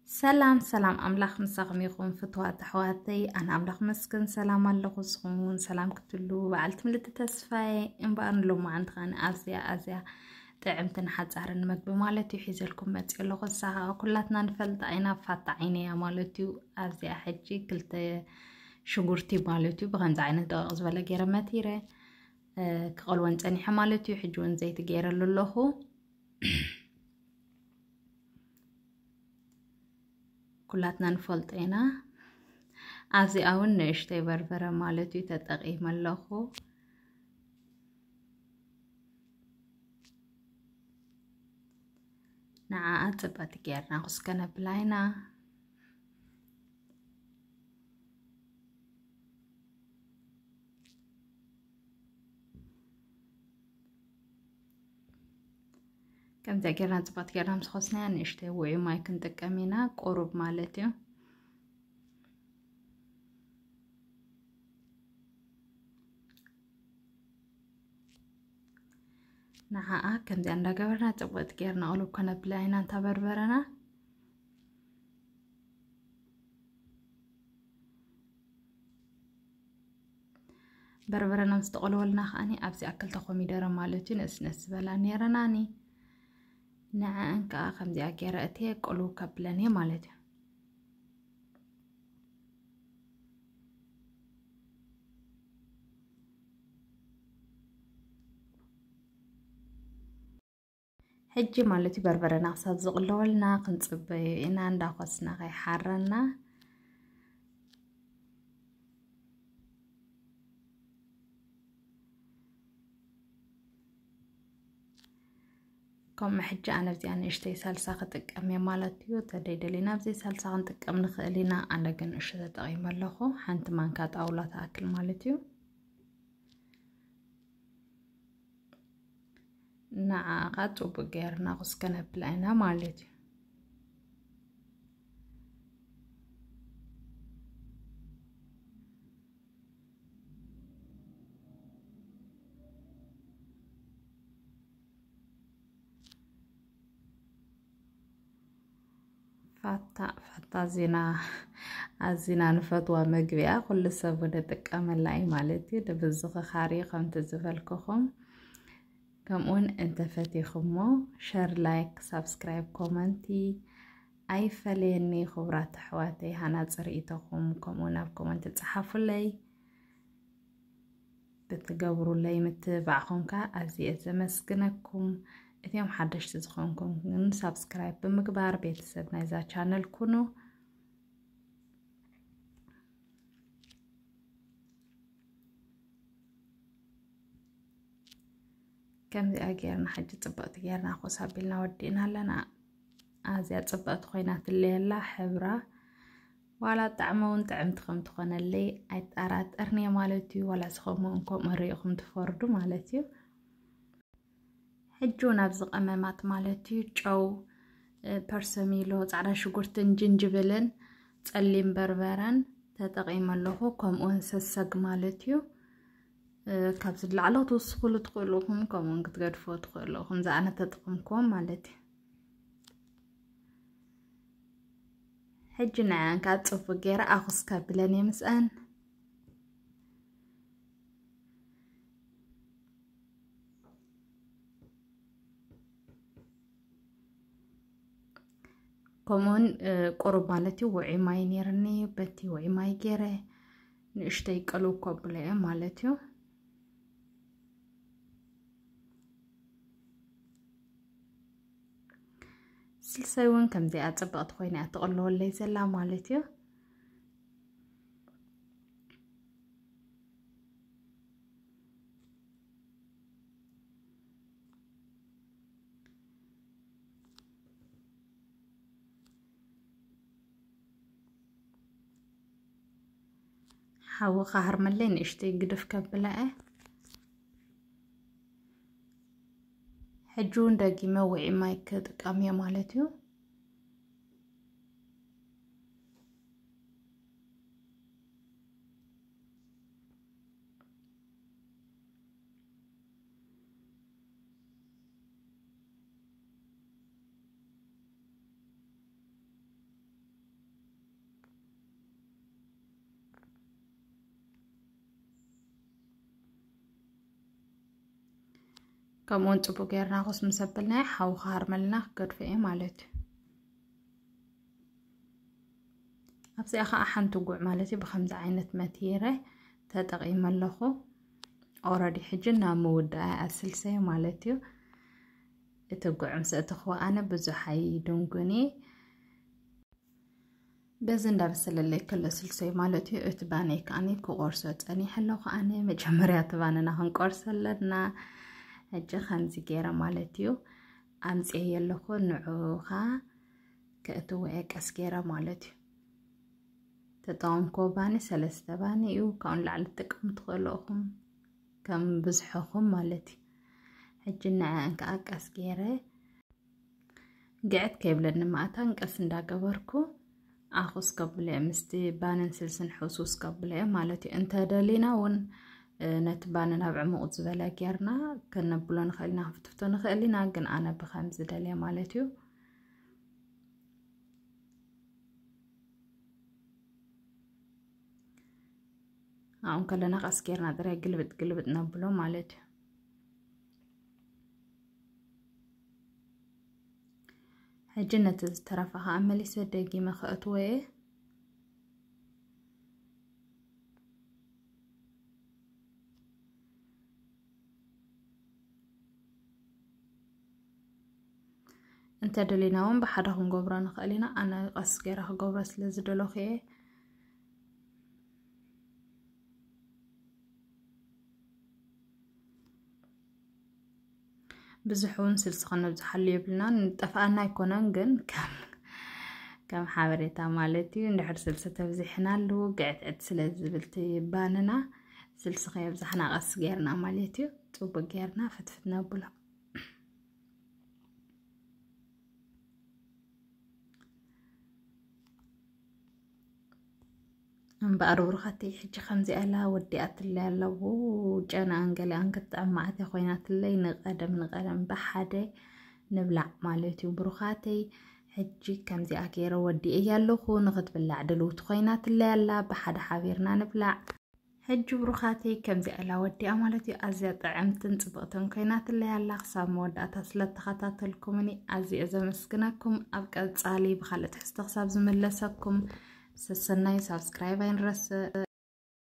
ሰላም ሰላም፣ ኣምላኽ ምሳኹም ይኹን ፍትዋት ኣሕዋተይ። ኣነ ኣምላኽ መስገን ሰላም ኣለኹ፣ ንስኹም እውን ሰላም ክትሉ በዓልቲ ምልቲ ተስፋዬ። እምበኣር ንሎማዓንቲ ከኣ ኣብዚኣ ኣዝያ ጥዕምትን ሓጻርን መግቢ ማለት እዩ ሒዘልኩም መጽእ ኣለኹ። ንሳ ከኣ ኩላትና ንፈልጣ ኢና፣ ፋታ ዓይነያ ማለት እዩ። ኣብዚኣ ሕጂ ክልተ ሽጉርቲ ማለት እዩ ብኸምዚ ዓይነት ደቂቕ ዝበለ ገይረ መቲረ ክቐልወን ጸኒሐ ማለት እዩ። ሕጂ እውን ዘይቲ ገይረሉ ኣለኹ። ኩላትና ንፈልጦ ኢና። ኣብዚኣ እውን ንእሽተይ በርበረ ማለት እዩ ተጠቒመ ኣለኹ። ንዓኣ ጽብቕቲ ጌርና ኩስከ ነብላ ኢና። ከምዚኣ ጌርና ጽብቕቲ ጌርና ምስ ኾስናያ ንእሽተይ ውዑይ ማይ ክንጥቀም ኢና፣ ቁሩብ ማለት እዩ። ንዓኣ ከምዚኣ እንዳገበርና ጽብቕቲ ጌርና ቁሩብ ከነብላ ኢና እንታ በርበረና። በርበረና ምስ ተቆለወልና ከኣኒ ኣብዚ ኣክልተ ኮሚደረ ማለት እዩ ነስነስ ዝበላ ነይረናኒ። ንዐን ከኣ ከምዚኣ ገይረ እትየ ቅልው ከብለን እየ ማለት እዩ። ሕጂ ማለት እዩ በርበረና ክሳብ ዝቕለወልና ክንጽበዮ ኢና፣ እንዳኾስና ከይሓረና። ከምኡ ሕጂ ኣነ ኣብዚኣ ንእሽተይ ሳልሳ ክጥቀም እየ ማለት እዩ። ተደይደሊና ኣብዚ ሳልሳ ክንጥቀም ንኽእል ኢና። ኣነ ግን ንእሽቶ ተጠቒመ ኣለኹ። ሓንቲ ማንካ ጣውላ ትኣክል ማለት እዩ። ንዓኣ ኸኣ ጽቡቕ ጌርና ኩስከ ነብላ ኢና ማለት እዩ። ፋታ፣ ፋታ ኣዚና፣ ኣዚና ንፈትዋ መግቢ እያ። ኩሉ ሰብ እውን ይጥቀመላ እዩ ማለት እዩ። ንብዝኽኻሪ ከምቲ ዝበልኩኹም። ከምኡውን እንተፈቲኹሞ፣ ሸር፣ ላይክ፣ ሳብስክራይብ፣ ኮመንቲ ኣይፈለየኒ። ክቡራት ኣሕዋተይ፣ ሃናጺ ርእይቶኹም ከምኡውን ኣብ ኮመንቲ ጸሓፉለይ። ብትገብሩለይ ምትብባዕኹም ከኣ ኣዝየ ዘመስግነኩም። እቲኦም ሓደሽቲ ዝኾንኩም ግን ሳብስክራይብ ብምግባር ቤተሰብ ናይዛ ቻነል ኩኑ። ከምዚኣ ጌርና ሕጂ ጽብቕቲ ጌርና ኮስ ኣቢልና ወዲእና ኣለና። ኣዝያ ጽብቕቲ ኮይና ትለየላ ሕብራ። ዋላ ጣዕማ እውን ጥዕምቲ ከም ትኾነለይ ኣይጠራጠርን እየ ማለት እዩ። ዋላ ስኸምኡ ከምኡ ርኢኹም ትፈርዱ ማለት እዩ። ሕጂ እውን ኣብዚ ቀመማት ማለት እዩ ጨው፣ እ፣ ፐርሰሚሎ፣ ጻዕዳ ሽጉርትን ጅንጅብልን ጸሊም በርበረን ተጠቒመ ኣለኹ። ከምኡውን ሰሰግ ማለት እዩ። እ፣ ካብዚ ንላዕሊ ክትውስኹሉ ትኽእሉ ኢኹም፣ ከምኡውን ክትገድፎ ትኽእሉ ኢኹም። ዝኣነ ተጠቐምክዎም ማለት እዩ። ሕጂ ንዐን ከዓ ጽቡቅ ገይረ ኣኹስ ከብለን እየ ምስአን። ከምኡውን፣ እ፣ ቁሩብ ማለት እዩ ውዑይ ማይ ነይርኒ፣ በቲ ውዑይ ማይ ገይረ ንእሽተይ ቅልው ከብሎ እየ ማለት እዩ። ስልሰይ እውን ከምዚኣ ጽብቕቲ ኮይና እያ ትቕልወለይ ዘላ ማለት እዩ። ሓዊ ክሃርመለይ ንእሽተይ ግድፍ ከብላ እየ። ሕጂ እውን ደጊመ ውዒ ማይ ክጥቀም እየ ማለት እዩ። ከምኡውን ጽቡቅ ጌርና ኩስ ምስ ኣበልናዮ ሓዊ ክሃርመልና ክገድፎ እየ ማለት እዩ። ኣብዚኣ ከዓ ሓንቲ ጉዕ ማለት እዩ ብከምዚ ዓይነት መትይረ ተጠቂመ ኣለኹ። ኦረዲ ሕጂ ናብ ምውዳእ ኣስልሰዮ ማለት እዩ። እቲ ጉዕ ምስ እትኽዎ ኣነ ብዙሕ ኣይድንጉን እየ። በዚ እንዳበሰለለይ ከሎ ስልሰይ ማለት እዩ። እቲ ባነይ ከዓኒ ክቆርሶ ጸኒሐ ኣለኹ። ኣነ መጀመርያ እቲ ባነና ክንቆርሶ ኣለና። ሕጂ ከምዚ ገይረ ማለት እዩ ኣምጽኤ ኣለኹ። ንዑኻ ከእትዎ እየ ቀስ ገይረ ማለት እዩ። ተጠቐምኮ ባኒ ሰለስተ ባኒ እዩ። ካብኡ ንላዕሊ ትጥቀሙ ትኽእሉ ኢኹም ከም ብዝሕኹም ማለት እዩ። ሕጂ ንዐን ከዓ ቀስ ገይረ ግዕት ከይብለኒ ማእታን ቀስ እንዳገበርኩ ኣኹስ ከብለ ምስቲ ባንን ስልስን ሕውስውስ ከብለ ማለት እዩ። እንተ ደሊና እውን ነቲ ባንን ኣብ ዕሙቕ ዝበለ ጌርና ከነብሎ ንኽእል ኢና፣ ክንፍትፍቶ ንኽእል ኢና። ግን ኣነ ብከምዚ ደልየ ማለት እዩ። ኣብኡ ከለና ቀስ ጌርና ጥራይ ግልብጥ ግልብጥ ነብሎ ማለት እዩ። ሕጂ ነቲ ዝተረፈ ከዓ መሊሰ ደጊመ ከእትዎ እየ። እንተ ደሊና እውን ብሓደ ክንገብሮ ንኽእል ኢና። ኣነ ቀስ ገይረ ክገብሮ ስለ ዝደለኹ እየ። ብዙሕ እውን ስልሲ ከነብዝሓሉ የብልናን። ጠፍኣና ኣይኮነን፣ ግን ከም ከም ሓበሬታ ማለት እዩ። እንድሕር ስልሲ ተብዚሕናሉ ግዕትዕት ስለ ዝብል እቲ ባንና ስልሲ ከየብዛሕና ቀስ ጌርና ማለት እዩ ጽቡቅ ጌርና ፍትፍት ነብሎ። እምበኣር ብሩኻተይ ሕጂ ከምዚኣ ኢላ ወዲኣትለይ ኣለዉ። ጨናኣን ገሊኣን ክትጥዕም መዓት ኮይናትለይ። ንቐደም ንቐደም ብሓደ ንብላዕ ማለት እዩ ብሩኻተይ። ሕጂ ከምዚኣ ገይረ ወዲኤያ ኣለኹ። ንኽትብላዕ ድልውቲ ኮይናትለይ ኣላ። ብሓደ ሓቢርና ንብላዕ። ሕጂ ብሩኻተይ ከምዚኣ ኢላ ወዲኣ ማለት እዩ። ኣዝያ ጥዕምትን ጽብቕትን ኮይናትለይ ኣላ። ክሳብ መወዳእታ ስለ እተኸታተልኩምኒ ኣዝየ ዘመስግነኩም። ኣብ ቀጻሊ ብኻልእ ትሕዝቶ ክሳብ ዝምለሰኩም ሰሰናዩ ሳብስክራይብ ኣይንረስእ።